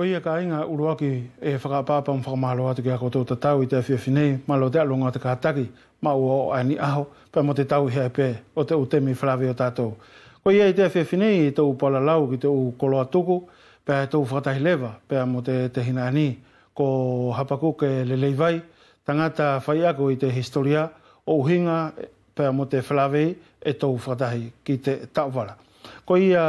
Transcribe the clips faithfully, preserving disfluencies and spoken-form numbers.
Koia kaiga, ʻuluaki ʻe fakaʻapaʻapa mo fakamalo atu kia koutou tatau ʻi te afiafi nei, malo te ʻaluʻaga ʻo te kataki, maʻu ʻo ʻaeni ʻaho, pea mo te tauhi pe ʻo te ʻu temi falaveʻi ʻo tatou. Koia ʻi te afiafi nei ʻi tou palalau ki te ʻu koloa tuku, pea tou fakatahi leva pea mo te tehina ʻaeni ko Hapakuke Leleivai, tagata faiako ʻi te hisitolia ʻo ʻuhiga pea mo te falaveʻi ʻe tou fakatahi ki te taʻovala. Koia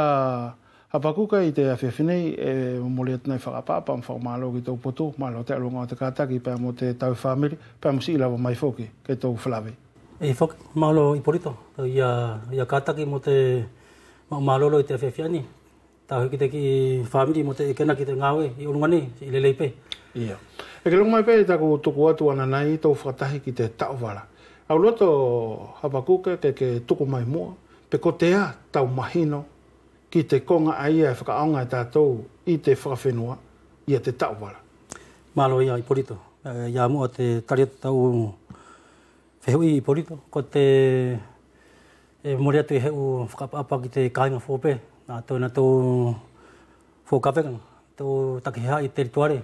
Hapakuke, ʻi te afiafi nei ʻe momoli atu nei fakaʻapaʻapa mo fakamalo ki tou potu, malo te ʻaluʻaga ʻo te kataki pea mo te tauhi famili, pea mo siʻi lava mai foki ki tou falaveʻi. ʻEi foki, malo Ipolito, ia, ia kataki mo te maʻu malolo ʻi te afiafi ʻaeni. Tauhi ki te kiʻi famili mo te ʻekena ki te gaue ʻi ʻoluga nei, ʻi lelei pe. Ia. ʻE ke logo mai pe ʻi taku tuku atu ʻanai ʻi tou fakatahi ki te taʻovala. ʻE au loto Hapakuke ke, ke tuku mai muʻa, pe kotea tau mahino ki te koga ʻaia ʻe fakaʻaoga e tatou ʻi te fakafenua ia te taʻovala. Malo ia Ipolito. ʻE, ia muʻa te tali atu tau fehuʻi Ipolito, ko te, ʻe momoli atu ʻi he ʻu fakaʻapaʻapa ki te kaiga fou pe, na tou, na tou fou kavega, tou taki hahaʻi telituale,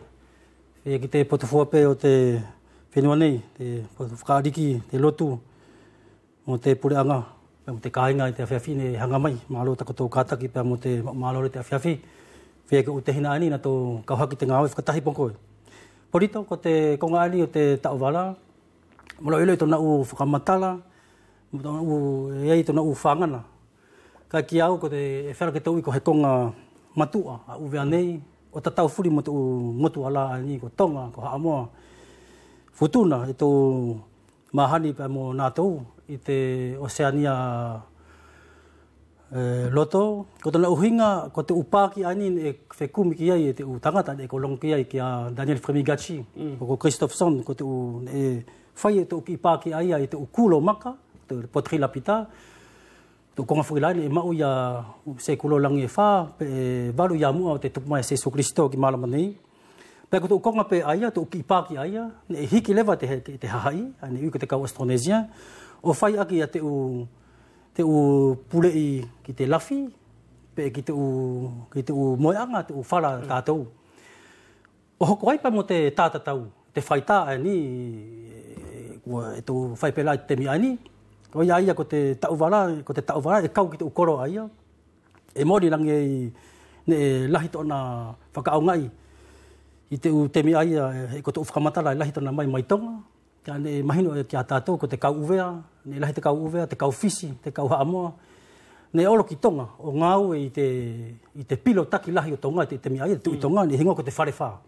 ʻe ki te potu fou pe ʻo te fenua nei, te potu fakaʻaliki, te lotu, mo te puleʻaga, pea mo te kaiga ʻi te afiafi neʻe haga mai, malo takotou kataki pea mo te maʻu malolo ʻi te afiafi. Pea ki te ʻu tehina ʻaeni na tou kau haki te gaue fakatahi mo koe. Polito, ko te koga ʻaeni ʻo te taʻovala, mole iloʻi tona ʻu fakamatala, mo tona ʻu, ʻe ʻi ai tona ʻu fagana. Kaʻe kia au ko te, ʻe feala ke tou ui ko he koga matuʻa ʻa ʻUvea nei, ʻo tatau fuli mo te ʻu motu ʻaia ʻaeni ko Toga, ko Haʻamoa, Futuna, ʻe tou mahani pea mo natou ʻi te Oseania, e, loto. Ko tona ʻuhiga, ko te ʻu paki ʻaeni neʻe fekumi ki ai e te ʻu tagata neʻe kologo ki ai kia Daniel Fremigachi, mm, ko, ko Christopherson, ko te ʻu neʻe fai e te ʻu kiʻi paki ʻaia ʻi te ʻu kulo maka, te poterie lapita. Te ʻu koga fuli la neʻe maʻu ia sekulu lagi e fa, pe valu ia muʻa ʻo te tupu mai ʻa Sesu Kilisito ki malama nei. Pea ko te ʻu koga pe ʻaia, te ʻu kiʻi paki ʻaia, neʻe hiki leva te, te hahaʻi, ʻae neʻe ui ko te kau Austronesien, ʻo fai ʻaki ia te ʻu, te ʻu puleʻi ki te lafi, pe ki te ʻu, ki te ʻu moeʻaga, te ʻu fala ʻa tatou. ʻO hoko ai pea mo te tatatau, te faita ʻaeni, ʻe, kua ʻe tou fai pe la ʻi te temi ʻaeni. Koia ia ko te taʻovala, ko te taʻovala ʻe kau ki te ʻu kolo ʻaia. ʻE moli lagi ʻi, neʻe lahi tona fakaʻaogaʻi ʻi te ʻu temi ʻaia, ʻe, ko te ʻu fakamatala ʻe lahi tona mai mai Toga. Kaʻe neʻe mahino ia kia tatou ko te kau ʻUvea, neʻe lahi te kau ʻUvea, te kau Fisi, te kau Haʻamoa. Neʻe olo ki Toga ʻo gaue ʻi te, ʻi te pilo taki lahi ʻo Toga, te, te temi ʻaia, te Tuʻi Toga, neʻe higoa ko te Falefa.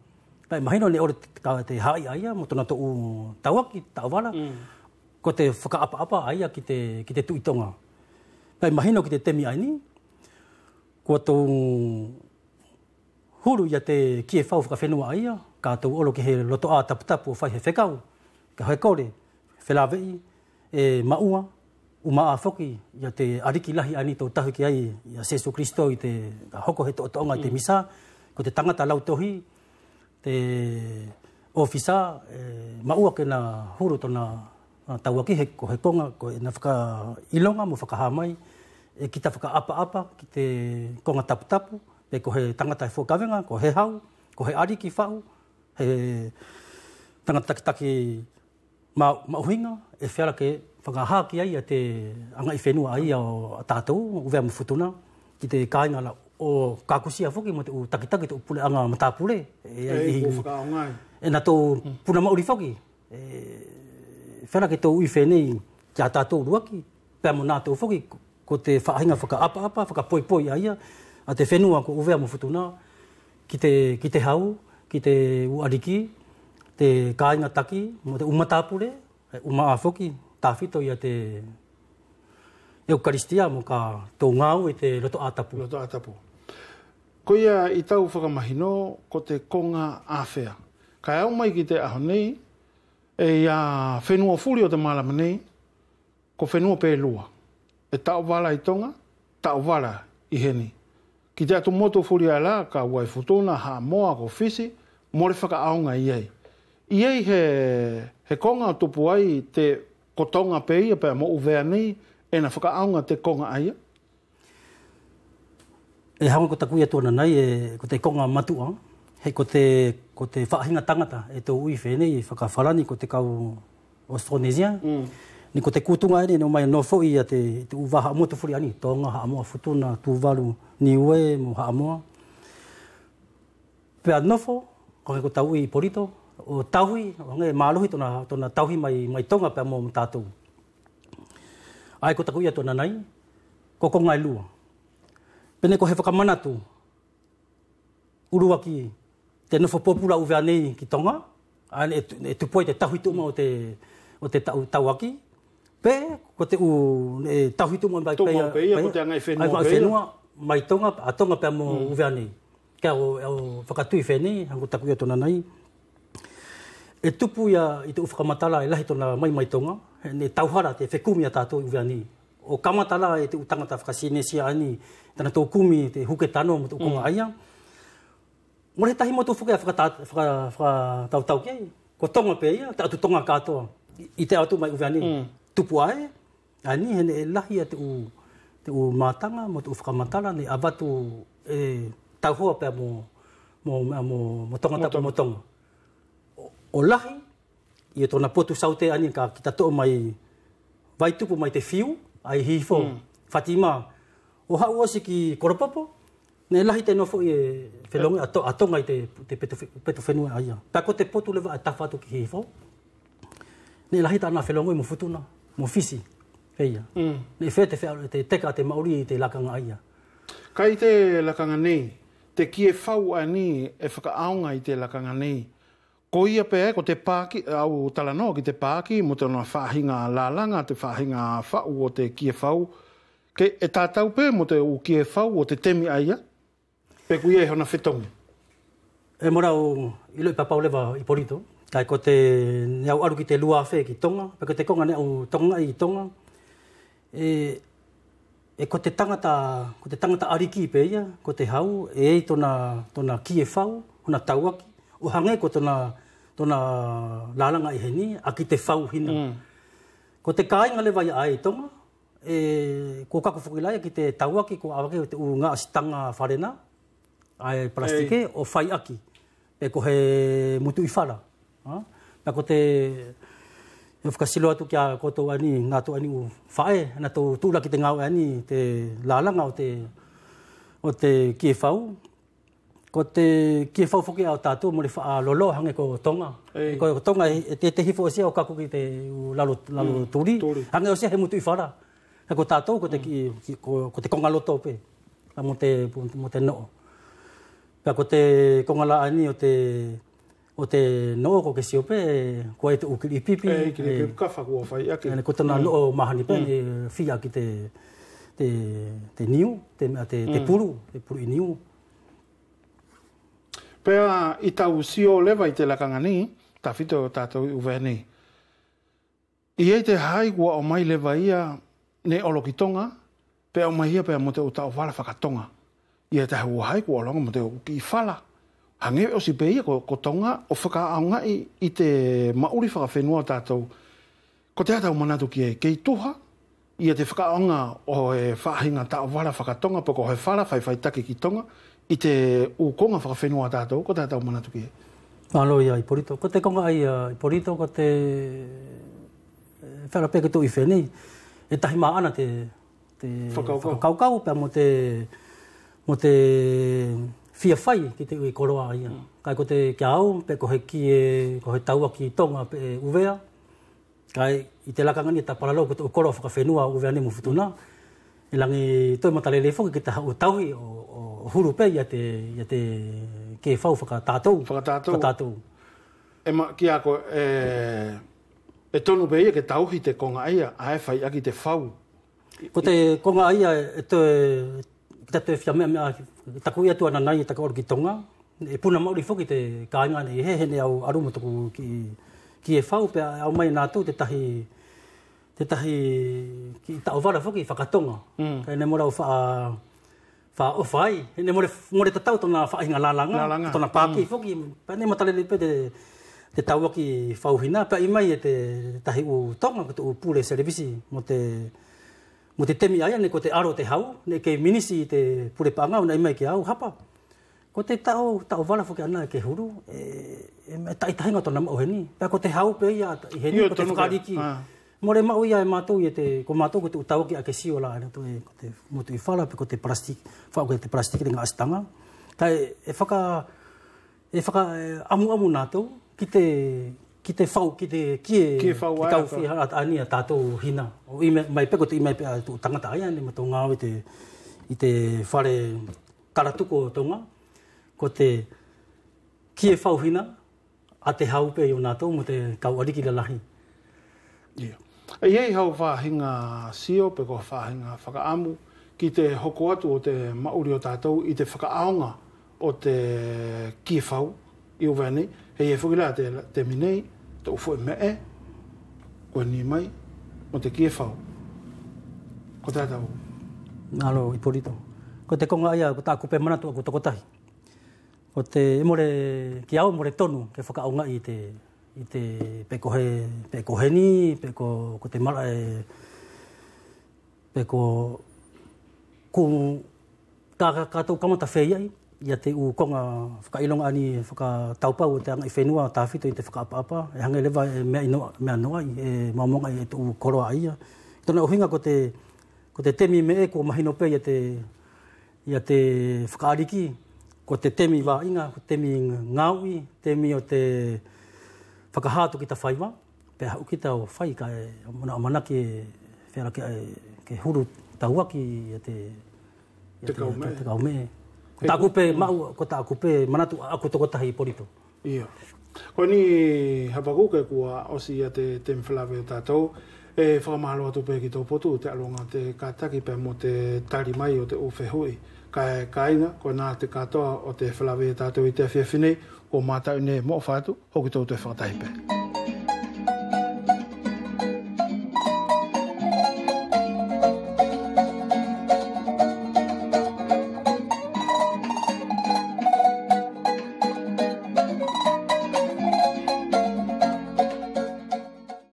Kaʻe mahino neʻe olo te, te hahaʻi ʻaia mo tona toʻu tauaki, taʻovala. Ko te fakaʻapaʻapa ʻaia ki te, ki te Tuʻi Toga. Kaʻe mahino ki te temi ʻaeni, kua tou hulu ia te kiʻi fau fakafenua ʻaia, ka tou olo ki he lotoʻa taputapu ʻo fai he fekau, kaʻe kole felaveʻi, ʻe maʻua, ʻumaʻā foki ia te ʻaliki lahi ʻaeni tou tauhi ki ai, ia Sesu Kilisito ʻi te hoko he toʻotoʻoga ʻi te misa, ko te tagata lautohi, te ʻofisa, ʻe maʻua ke ina hulu tona, a, tauaki he, ko he koga, ko ina fakailoga mo fakaha mai, ʻe kita fakaʻapaʻapa ki te koga taputapu, pe ko he tagata he fua kavega, ko he hau, ko he ʻaliki faʻu, he tagata takitaki ma, maʻuhiga, ʻe feala ke fakaha ki ai ia te agaʻi fenua ʻaia ʻo tatou, ʻUvea mo Futuna, ki te kaiga la ʻo kakusia foki mo te ʻu takitaki te ʻu puleʻaga matapule, ʻe, ʻe, ʻe, ʻe natou puna maʻuli foki, ʻe feala ke tou ui fenei kia tatou ʻuluaki, pea mo natou foki, ko te faʻahiga fakaʻapaʻapa, fakapoipoi ʻaia, ʻa te fenua ko ʻUvea mo Futuna, ki te, ki te hau, ki te ʻu ʻaliki, te kaiga taki, mo te ʻu matapule, ʻe ʻumaʻā foki, tafito ia te ʻEukalistia mo ka tou gaue ʻi te lotoʻa tapu. Lotoʻa tapu. Koia ʻi tau fakamahino, ko te koga ʻafea. Kaʻe aʻu mai ki te ʻaho nei, ʻe ia fenua fuli ʻo te malama nei, ko fenua pe lua. ʻE taʻovala ʻi Toga, taʻovala ʻi heni. Ki te ʻatu motu fuli ʻaia la, kaʻe ʻi ai Futuna, Haʻamoa, ko Fisi, mole fakaʻaoga ʻi ai. ʻI ai he, he koga ʻo tupu ai te ko Toga pe ia pea mo ʻUvea nei, ʻe ina fakaʻaoga te koga ʻaia? ʻE hage ko taku ia tuʻa nanai, ʻe, ko te koga matuʻa, He ko te, ko te faʻahiga tagata ʻe tou ui feneʻi fakafalani ko te kau Austronésien. Neʻe ko te kutuga ʻaeni neʻe ʻomai nofoʻi ia te, te ʻu vā Haʻamotu fuli ʻaeni, Toga, Haʻamoa, Futuna, Tuvalu, Niue mo Haʻamoa. Pea nofo, ko hage ko tau ui Ipolito, ʻo tauhi, ʻo hage malohi tona, tona tauhi mai, mai Toga pea mo, mo tatou. ʻAe ko taku ia atu ananai, ko koga ʻe lua. Pea neʻe ko he fakamanatu, ʻuluaki, te nofo popula ʻa ʻUvea nei ki Toga, ʻae neʻe tu-, neʻe tupu ai te tauhi tuʻumaʻu ʻo te, ʻo te tau-, tauaki, pe ko te ʻu, neʻe tauhi tuʻumaʻu mai pe ia, pe ia, ko te agaʻi fenua pe ia, mai Toga, ʻa Toga pea mo ʻUvea nei. Kaʻe au, au fakatui feneʻi, hage ko taku ia atu ananai. ʻE tupu ia ʻi te ʻu fakamatala ʻe lahi tona mai mai Toga, he neʻe tauhala te fekumi ʻa tatou ʻi ʻUvea nei. ʻO kamata la e te ʻu tagata fakasinesia ʻaeni, tanatou kumi te huke tano mo te ʻu koga ʻaia. Mole he tahi motu foki ʻe fakata-, faka-, fakatautau ki ai. Ko Toga pe ia, te ʻatu Toga katoa. ʻI, ʻi te ʻatu mai ʻUvea nei. Tupu ʻae, ʻaeni he neʻe lahi ia te ʻu, te ʻu mataga mo te ʻu fakamatala neʻe ʻavatu ʻe tauhoa pea mo, mo, mo, mo Toga Tapu mo Toga. ʻO, ʻo lahi, ʻi tona potu saute ʻaeni ka kita toʻo mai Vaitupu mai te fiu, ʻae ʻi Hihifo, Fatima, ʻo haʻu ʻosi ki Kolopopo, neʻe lahi te nofoʻi ʻe felogoi ʻa To-, ʻa Toga ʻi te, te petu fe-, petu fenua ʻaia. Pea ko te potu leva ʻe tafa atu ki Hihifo, neʻe lahi tana felogoi mo Futuna, mo Fisi, feia. Neʻe feia te fea-, te teka te maʻuli ʻi te lakaga ʻaia. Kaʻe ʻi te lakaga nei, te kiefau ʻaeni ʻe fakaʻaoga ʻi te lakaga nei, ko ia pe ʻae ko te paki, au talanoa ki te paki mo tona faʻahiga lalaga, te faʻahiga faʻu ʻo te kiefau, ke ʻe tatau pe mo te ʻu kiefau ʻo te temi ʻaia, pe ko ia ʻe hona fetogi. ʻE mole au iloʻi papau leva Ipolito, kaʻe ko te, neʻe au alu ki te lua afe ki Toga, pe ko te koga neʻe au togaʻi ʻi Toga, ʻE, ʻe ko te tagata, ko te tagata ʻaliki pe ia, ko te hau, ʻe ʻi ai tona, tona kiefau, hona tauaki, ʻo hage ko tona, tona lalaga ʻi heni, ʻaki te fau hina. Ko te kaiga leva ia ʻae ʻi Toga, ʻe, kua kaku foki la ia ki te tauaki, kua ʻavaki te ʻu gaʻasitaga falena, ʻae palasitike ʻo fai ʻaki, pe ko he mutuʻi fala. Pea ko te, ʻe fakasilo atu kia koutou ʻaeni, natou ʻaeni ʻu faʻe, natou tuʻula ki te gaue ʻaeni, te lalaga ʻo te, ʻo te kiefau. Ko te kiefau foki ʻa tatou mole faʻa loloa hage ko Toga. Ko Toga ʻe, ʻe te, te hifo ʻosi ʻo kaku ki te ʻu lalo, lalo tuli. Hage ʻosi he mutuʻi fala. He ko tatou ko te ki, ki, ko, ko te koga loto pe. Mo te, mo te noʻo. Pea ko te koga la ʻaeni ʻo te, ʻo te noʻo ko ke sio pe, kua ʻi te ʻu kiliʻi pipi. ʻE, kiliʻi pipi kafa kua fai ʻaki. Ko tona noʻo mahani pe, neʻe fia ki te, te, te niu, te meʻa te, te pulu, te pulu ʻi niu. Pea ʻi tau sio leva ʻi te lakaga nei, tafito tatou ʻi ʻUvea nei. ʻI ai te hahaʻi kua ʻomai leva ia neʻe olo ki Toga, pea ʻomai ia pea mo te ʻu taʻovala fakatoga. ʻI ai te hahaʻi kua olo age mo te ʻu kiʻi fala. Hage ʻosi pe ia ko, ko Toga ʻo fakaʻaogaʻi ʻi te maʻuli fakafenua ʻo tatou. Kotea tau manatu ki ai, kei tuha ia te fakaʻaoga ʻo he faʻahiga taʻovala fakatoga, pe ko he fala faifaitaki ki Toga, ʻi te ʻu koga fakafenua ʻa tatou, kotea tau manatu ki ai. Malo ia Ipolito. Ko te koga ʻaia Ipolito, ko te, ʻe, feala pe ke tou ʻi fenei, ʻe tahi maʻana te, te fakakaukau. Fakakaukau, pea mo te, mo te fia fai ki te ui koloa ʻaia. Kaʻe ko te kia au, pe ko he kie, ko he tauaki Toga pe ʻUvea, kaʻe ʻi te lakaga nei ʻe tapalalau ko te ʻu koloa fakafenua ʻo ʻUvea nei mo Futuna. ʻE lagi toe matalelei foki ki te haʻu tauhi ʻo, ʻo, ʻo hulu pe ia te, ia te kiefau fakatatou. Fakatatou. Fakatatou. ʻE ma, kia koe, ʻe, ʻe tonu pe ia ke tauhi te koga ʻaia, ʻae fai ʻaki te fau. Ko te koga ʻaia ʻe toe, kita toe fia meʻa meʻa, taku ia atu ananai, taku olo ki Toga. ʻE puna maʻuli foki te kaiga nei he, he neʻe au alu mo toku kiʻi, kiʻi kiefau pea ʻe ʻaumai e natou te tahi, te tahi kiʻi taʻovala foki fakatoga. Kaʻe neʻe mole au faʻa, faʻa ʻofa ai, he neʻe mole, mole tatau tona faʻahiga lalaga, lalaga. Tona paki foki, pea neʻe matalelei pe te, te tauaki fau hina, pea ʻi mai e te tahi ʻu toga, ko te ʻu pule selevisi, mo te, mo te temi ʻaia neʻe ko te ʻalo ʻo te hau, neʻe kei minisi ʻi te pule paʻaga, neʻe ʻi mai kia au, hapa. Ko te taʻo, taʻo vala foki ʻaena ke hulu, ʻe, ʻe taʻitahiga tona maʻu heni. Pea ko te hau pe ia ʻi heni, io, ko te tonu ke fakaliki. Mole maʻu ia e matou ia te, ko matou ko te ʻu tauaki ake sio la ʻaena toe, ko te motu ʻi fala, pe ko te palasitiki, faʻu ko te palasitiki le gaʻasitaga. Kaʻe, ʻe faka, ʻe faka, ʻe ʻamuʻamu natou ki te, ki te fau, ki te kie, kie fau ʻae kau fia ʻaeni a tatou hina. ʻO ʻi mai pe ko te ʻi mai pe a tou tagata ʻaia neʻe matou gaue ʻi te, ʻi te fale kalatuku ʻo Toga. Ko te kie fau hina a te hau pe ʻo natou mo te kau ʻaliki lalahi. Ia. ʻE ʻi ai hau faʻahiga sio pe ko faʻahiga fakaʻamu ki te hoko atu ʻo te maʻuli ʻo tatou ʻi te fakaʻaoga ʻo te kie fau ʻi ʻUvea nei, he ʻe ʻi ai foki la te, te temi nei, te ʻu foʻi meʻe ko ʻeni mai mo te kie fau. Ko tatou. Malo Ipolito. Ko te koga ʻaia, ko taku pe manatu ʻaku tokotahi. Ko te, ʻe mole, kia au ʻe mole tonu ke fakaʻaogaʻi ʻi te, ʻi te, pe ko he, pe ko heni, pe ko, ko te mala ʻe, pe ko, ko, ka, ka, ka tou kamata feiaʻi ia te ʻu koga fakailoga ʻaeni fakataupau ʻo te agaʻi fenua tafito ʻi te fakaʻapaʻapa, ʻe hage leva ʻe meʻa ʻi noa, meʻa noa ʻae, ʻe maomaogaʻi e te ʻu koloa ʻaia. Tona ʻuhiga ko te, ko te temi meʻe kua mahino pe ia te, ia te fakaʻaliki, ko te temi vaʻiga, ko te temi gauʻi, temi ʻo te fakaha atu ki ta faiva, pea haʻu kita ʻo fai kaʻe mona ʻamanaki ʻe feala ke, ke hulu tauaki ia te, ia te, te kaumeʻe. Te kaumeʻe. Ko taku pe maʻu, ko taku pe manatu ʻaku tokotahi Ipolito. Ia. Ko ʻeni Hapakuke kua ʻosi ia te temi felāveʻi ʻo tatou, ʻe fakamālō atu pe ki tou potu te ʻaluʻaga ʻo te kataki pea mo te tali mai ʻo te ʻu fehuʻi. Kaʻe kāiga, ko ʻena te katoa ʻo te felāveʻi ʻo tatou ʻi te afiafi nei, kua mataʻu nei mo fatu, hoki tou toe fakatahi pe.